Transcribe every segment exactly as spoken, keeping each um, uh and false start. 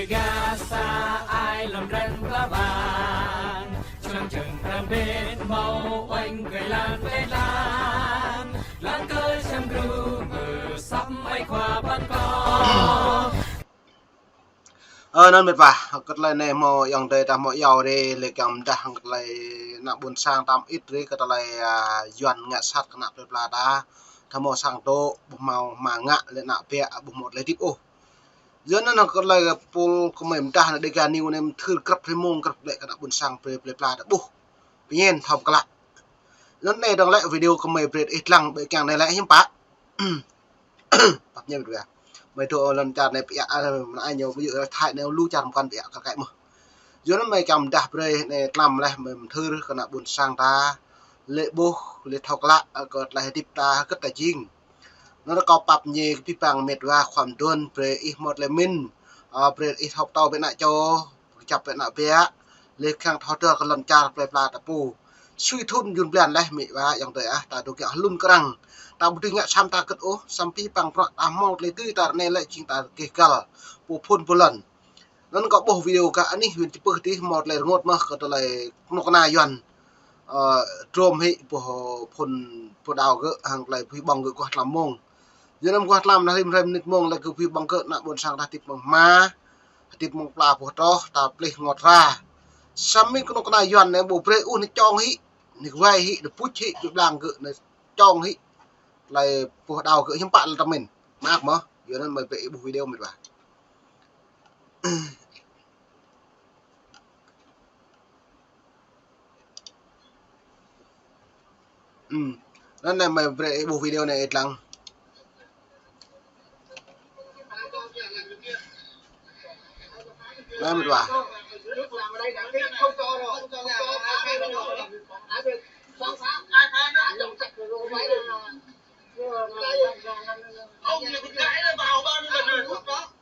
Gasa ai lăm răng pla bang, člăng čăng răng bên mâo oanh kơ lan lĕ lan, lan kơ čăm gru mơ săm ai khua păn kâo. Ơ, anăn mĭt wa, kơ tlei anei mâo ayŏng adei ta mâo iâu rê, lĕ kiăng mdah kơ tlei ană ƀuôn sang tam ĭt rê, kơ tlei, a, Yuăn ngă sat kơ ană plei pla ta. Ta mâo sang tŏ, ƀuh mâo hma ngă lĕ ană biă, ƀuh mâo tlei hdĭp ôh. Yua anăn kơ tlei pul kơ mei mdah anăn Dega News anei mthưr grăp hruê mông grăp lĕ kơ ană ƀuôn sang plei, plei pla ta ƀuh. Pơñen thâo klă. Anăn anei dơ̆ng lĕ video kơ mei brei ih dlăng ƀĕ kiăng anei lĕ hiưm pă. Pap ñe brei. Mei dôk lăn čar anei pia, a, mnă ñu ƀu djơ̆ Thái anei lu čar mkăn pia kơ kĕ mơh. Yua anăn mei kiăng mdah brei anei tlam leh mei mthưr kơ ană ƀuôn sang ta. Lĕ ƀuh, lĕ thâo klă, a, kơ tlei hdĭp ta, kơ ta jing. Anăn kâo pap ñe kơ bi păng mĭt wa khua mduôn brei ih mâo tlei mĭn, a, brei ih thâo ptâo ƀĕ ană čô, kjăp ƀĕ ană biă, lĕ kiăng thâo dơr kơ lăn čar plei pla ta pô. Sui thŭn jŭn blan leh mĭt wa ayŏng adei ah, ta dôk kiăng hlŭn krăng. Ta ƀu dưi ngă săm ta kơt ôh, săm bi păng prăk ta mâo tlei tui ta anei lĕ jing ta keh găl. Pô phŭn pô lăn. Anăn kâo ƀuh video kơ anih wĭt čipưh tih mâo tlei rngôt mơh kơ tlei knŭk kna Yuăn. Ơ, drôm hĭ boh phŭn pô đao gơ̆ hăng tlei pui ƀơ̆ng gơ̆ guah tlam mông. Yua anăn guah tlam nah rim hrăm mnĭt mông lĕ kơ pui ƀơ̆ng gơ̆ ană ƀuôn sang ta hdĭp mơ̆ng hma, hdĭp mơ̆ng pla boh troh ta plih rngôt ra. Săm mĭn knŭk kna Yuăn anei ƀu brei ôh anei čŏng hĭ, anei kwai hĭ, anei puč hĭ, bi blang gơ̆ anei čŏng hĭ. Tlei pô đao gơ̆ hiưm pă lăn ta mĭn. Mơak mơh, yua anăn mei brei ih ƀuh video mĭt wa. Ơ, anăn anei mei brei ih ƀuh video anei ih dlăng. Anei mĭt wa.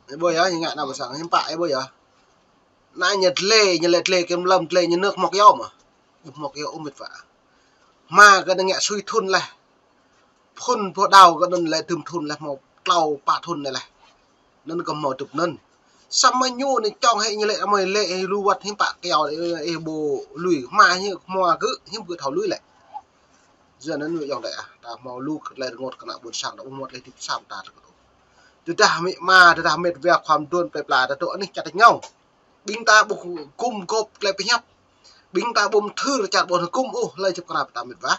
Ih ƀuh yơh, ñu ngă ană ƀuôn sang, hiưm pă ih ƀuh yơh. Anăn ñu dlei, ñu lĕ dlei kiểm lâm, dlei ñu nơ̆k mâo kyâo mơh. Ƀuh mâo kyâo ôh mĭt wa. Hma kơ anăn ngă sui thŭn leh. Phŭn pô đao kơ anăn lĕ dŭm thŭn leh mâo tlâo pă thŭn anei leh. Anăn kơ mâo dŭp anăn. Săm mơ̆ ñu anei čŏng hĭ ñu lĕ amai lĕ hĭ lu wăt hiưm pă kyâo, ơ, ih ƀuh lui. Hma ñu hmua gơ̆, hiưm gơ̆ thâo lui lĕ. Yua anăn ñu ayŏng adei ah, ta mâo lu kơ tlei rngôt kơ ană ƀuôn sang, ta ƀu mâo tlei hdĭp săm ta tơ kơ tŭ. Tơdah mĭ ma, tơdah mĭt wa khua mduôn plei pla ta dôk anih čăt êngao. Ƀing ta ƀuh gŭm gôp tlei pơhiăp. Ƀing ta ƀuh mthưr čar ƀuôn gŭm ôh, hlei čŭp krap ta mĭt wa.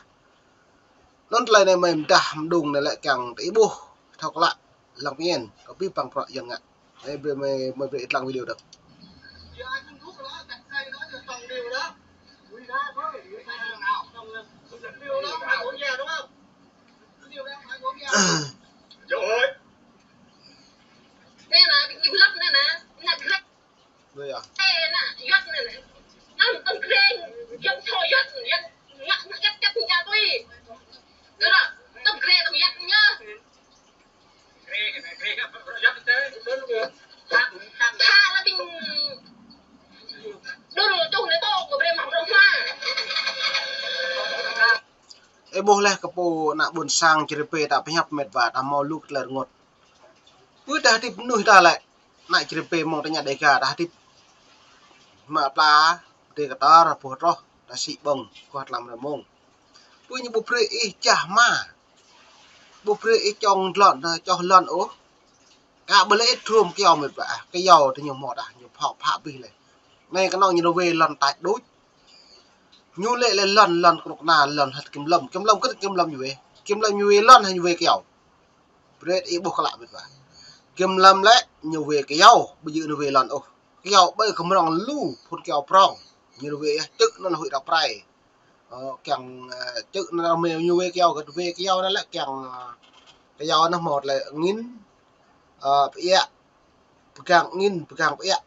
Anăn tlei anei mei mdah mđung anei lĕ kiăng ti ih ƀuh, thâo klă, lăng pơñen, kơ bi păng prăk Yuăn ngă. Anei brei mei, mei brei ih dlăng video dơ̆ng. Ơ, yơh. Ih ƀuh leh kơ pô ană ƀuôn sang čri pê ta pơhiăp mĭt wa ta mâo lu kơ tlei rngôt. Pô ta hdĭp mnuih ta lĕ, ană čri pê mơ̆ng ta ña Dega ta hdĭp. Mă pla, ti kơ tar, boh troh, ta sĭ ƀơ̆ng, guah tlam hrăm mông. Pô ñu ƀu brei ih jah hma. Ƀu brei ih čŏng lăn, čŏng lăn ôh. Ka ƀu lĕ ih drôm kyâo mĭt wa, kyâo ti ñu mâo dah, ñu phŏ phă bih leh. Anei knŏng ñu wê lăn tač đuč. Ñu lĕ leh lăn, lăn knŭk kna, lăn hăt kiểm lâm, kiểm lâm kơ kiểm lâm ñu wê. Kiểm lâm ñu wê lăn hă ñu wê kyâo. Brei ih ƀuh klă mĭt wa. Kiểm lâm lĕ ñu wê kyâo, ƀu djơ̆ ñu wê lăn ôh. Kyâo ƀai kơ mrŏng lu, phŭn kyâo prŏng. Ñu wê čư̆ anăn huĭ ră prai. Ơ, kiăng, ơ, čư̆ anăn mei ñu wê kyâo, kơ wê kyâo anăn lĕ kiăng, ơ, kyâo anăn mâo tlei angĭn, ơ, pơiă, pơgang angĭn, pơgang pơiă,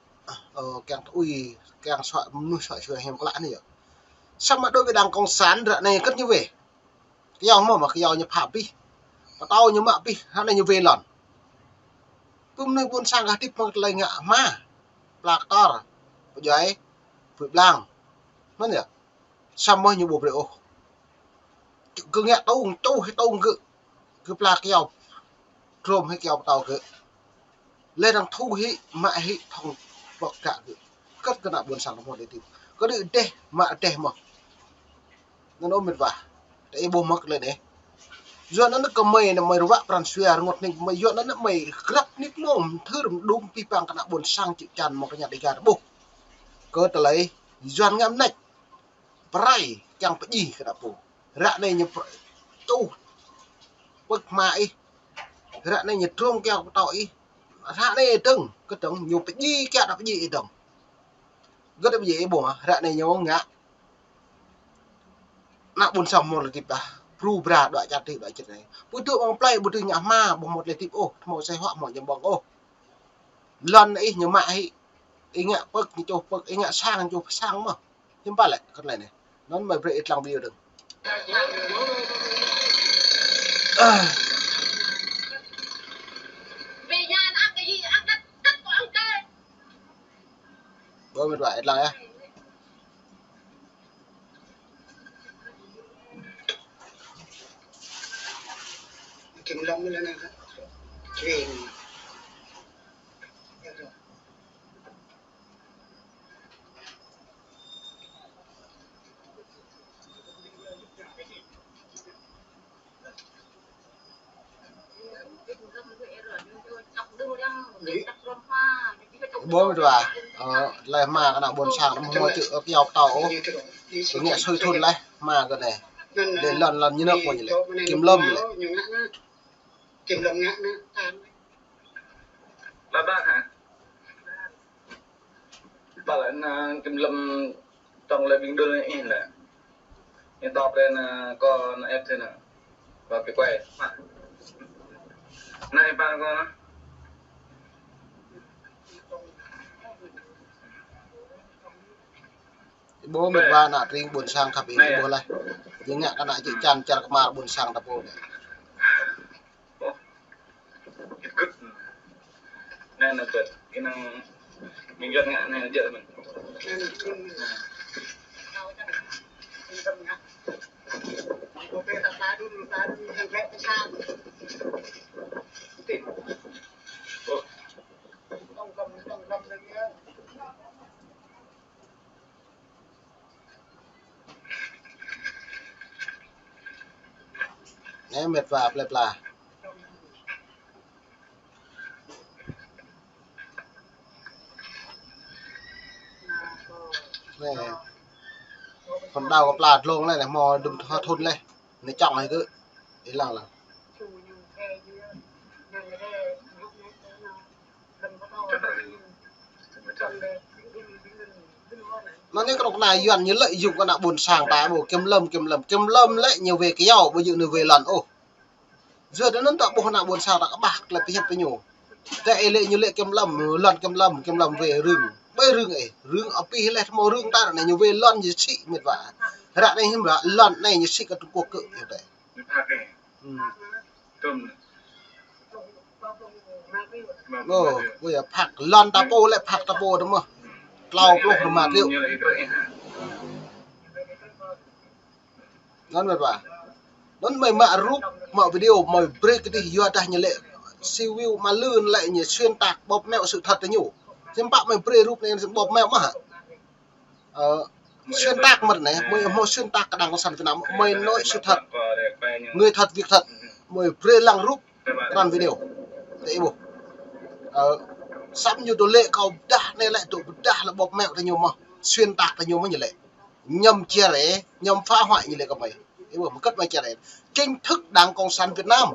ơ, kiăng tui, kiăng suă, mnuih suă sua hiam klă anei yơh. Samơ̆ đối với đảng cộng sản ră anei kơ ñu wê. Kyâo mâo mă kyâo ñu phă bih. Pơtâo ñu mă bih, hă anei ñu wê lăn. Pô mnuih ƀuôn sang ka hdĭp mơ̆ng tlei ngă hma. Pla ktor, pơdjai, pui blang. Mơ̆n yơh. Samơ̆ ñu ƀu brei ôh. Kơ ngă tông, čuh hĭ tông gơ̆. Kơ pla kyâo. Drôm hĭ kyâo pơtâo gơ̆. Leh dăng thu hĭ, mă hĭ thŏng Pŏk kă kơ, kơ ană ƀuôn sang ta mâo lĕ ti. Kơ đĭ deh, mă deh mơh. Anăn ơ mĭt wa. Ta ih ƀuh mơh klei anei. Yua anăn kơ mei anăn mei ruă pran sua rngot nik mei yua anăn mei grăp nik mơh thưr mđung pih pang kơ ană ƀuôn sang čư̆ čan mơh kơ ña Dega ta ƀuh. Kơ tơlơi Yuăn ngă mnêč. Prai kiăng pơjing kơ ană pô. Ră anei ñu pr-, tuh pơk hma ih. Ră anei ñu trông kiăng pơtâo ih. Ră anei dơ̆ng, kơ dơ̆ng ñu pơjing kiăng pơjing ih dơ̆ng. Gơ̆t pơjing ih ƀuh, ră anei ñu ngă. Ană ƀuôn sang mâo lĕ ti pah. Bru bra đuaĭ čar ti đuaĭ čar anei. Ƀu djŏ mơ̆ng plei, ƀu djŏ ngă hma, ƀu mâo lĕ ti ôh, mâo asei huă, mâo jăm ƀơ̆ng ôh. Lăn ih ñu mă hĭ. Ih ngă pơk, ñu čuh pơk, ih ngă sang, ñu čuh sang mơh. Hiư̆m pă lĕ, kơ anei anei. Anăn mei brei ih dlăng video dơ̆ng. Ơ mĭt wa, ih dlăng yơh. Kiểm lâm như thế này đó. Về. Ƀuh mĭt wa, ơ, leh hma kơ ană ƀuôn sang, mâo čư̆, ơ, kyâo pơtâo ôh. Kơ ngă sui thŭn leh hma kơ anei. Leh lăn lăn ñu năp mâo ñu lĕ. Kiểm lâm ñu lĕ. Kiểm lâm ngă anăn. Ba ba hả? Ba lĕ anăn kiểm lâm trong lĕ ƀing đul ih lĕ. Ñu tŏp lĕ anăn kơ anăn ĕp thế anăn. Ba bi quay. Anăn ih ba kơ. Ih ƀuh mĭt wa ană tring ƀuôn sang khăp ih ƀuh leh. Ñu ngă kơ ană čư̆ čan čar kmar ƀuôn sang ta pô anei. Anei anăn gơ̆t, kơ anăn ƀing gơ̆t ngă anei jăk mơ̆n. Anei mĭt wa plei pla. Anei. Phŭn đao kơ pla dlông leh anei mâo dŭm thŭn leh. Anei čŏng hĕ kơ. Ih lăng lăng. Anăn anei knŏng kơ ană Yuăn ñu lợi dụng kơ ană ƀuôn sang ta ƀuh kiểm lâm, kiểm lâm, kiểm lâm lĕ ñu wê kyâo, ƀu djŏ ñu wê lăn ôh. Yua anăn ta ƀuh ană ƀuôn sang ta kƀah klei pơhiăp pơ ñu. Tơ ih lĕ ñu lĕ kiểm lâm, lăn kiểm lâm, kiểm lâm wê rưng. Ƀai rưng ih, rưng apih leh mâo rưng ta anei ñu wê lăn ñu sĭ mĭt wa. Ră anei hiư̆m ră lăn anei ñu sĭ kơ Trung Quốc kơ ñu tơ. Ơ, ƀuh yơh, phak lăn ta pô lĕ phak ta pô dơ̆ng mơh. Tlâo pluh rơma triệu. Anăn mĭt wa. Anăn mei mă rup, mă video, mei brei kơ dih yua dah ñu lĕ. Si wiu ma lưn lĕ ñu xuyên tạc bóp méo sự thật ta ñu. Hiư̆m pă mei brei rup anei bóp méo mơh hă? Ơ, xuyên tạc mơ̆ anei, mei mâo xuyên tạc kơ đảng cộng sản Việt Nam, mei nói sự thật. Người thật, việc thật, mei brei lăng rup, kơ anăn video. Tơ ih ƀuh. Ơ, săm ñu dôk lĕ kâo pơdah anei lĕ, dôk pơdah lĕ bóp méo ta ñu mơh, xuyên tạc ta ñu mơh ñu lĕ. Nhằm chia rẽ, nhằm phá hoại ñu lĕ kơ mei. Ih ƀuh, mkăt mei chia rẽ. Chính thức đảng cộng sản Việt Nam.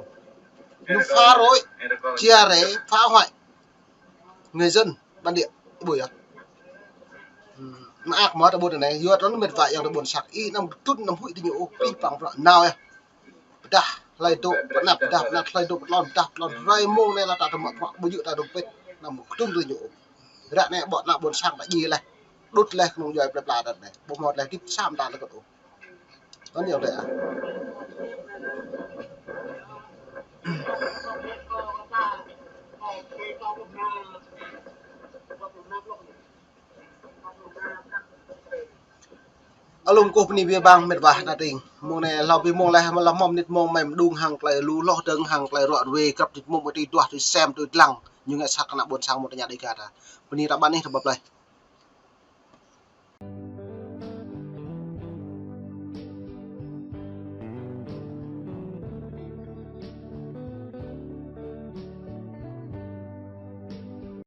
Ñu phá rối, chia rẽ, phá hoại. Người dân bản địa, ih ƀuh yơh. Hm, mơak mơh ta ƀuh anei, yua anăn mĭt wa ayŏng adei ƀuôn sang, ih anăm kdŭn anăm huĭ ti ñu ôh, pih pang prăk nao yơh. Pơdah hlei dôk pơ anăp, pơdah pơ anăp hlei dôk pơ tlôn, pơdah pơ tlôn, hlei mông anei leh ta tơ mă prăk, ƀu djŏ ta dôk pĭt, anăm kdŭn ti ñu ôh. Ră anei ƀuh ană ƀuôn sang ta djiê leh, đŭt leh knŏng djuê plei pla ta anei, ƀu mâo leh tĭp sam ta leh kơ ôh. Anăn yơh leh. Alŭng kơ pni bia bang mĭt wa ană tring. Mông anei hlâo bi mông leh, mâo leh mâo mnĭt mông mei mđung hăng klei lu hloh dơ̆ng hăng klei ruă ruê grăp mnĭt mông mâo tui duah tui sem tui dlăng. Ñu ngă sat kơ ană ƀuôn sang mơ̆ng tơña Dega ta. Bơni ră ƀăn ih rơbăp leh.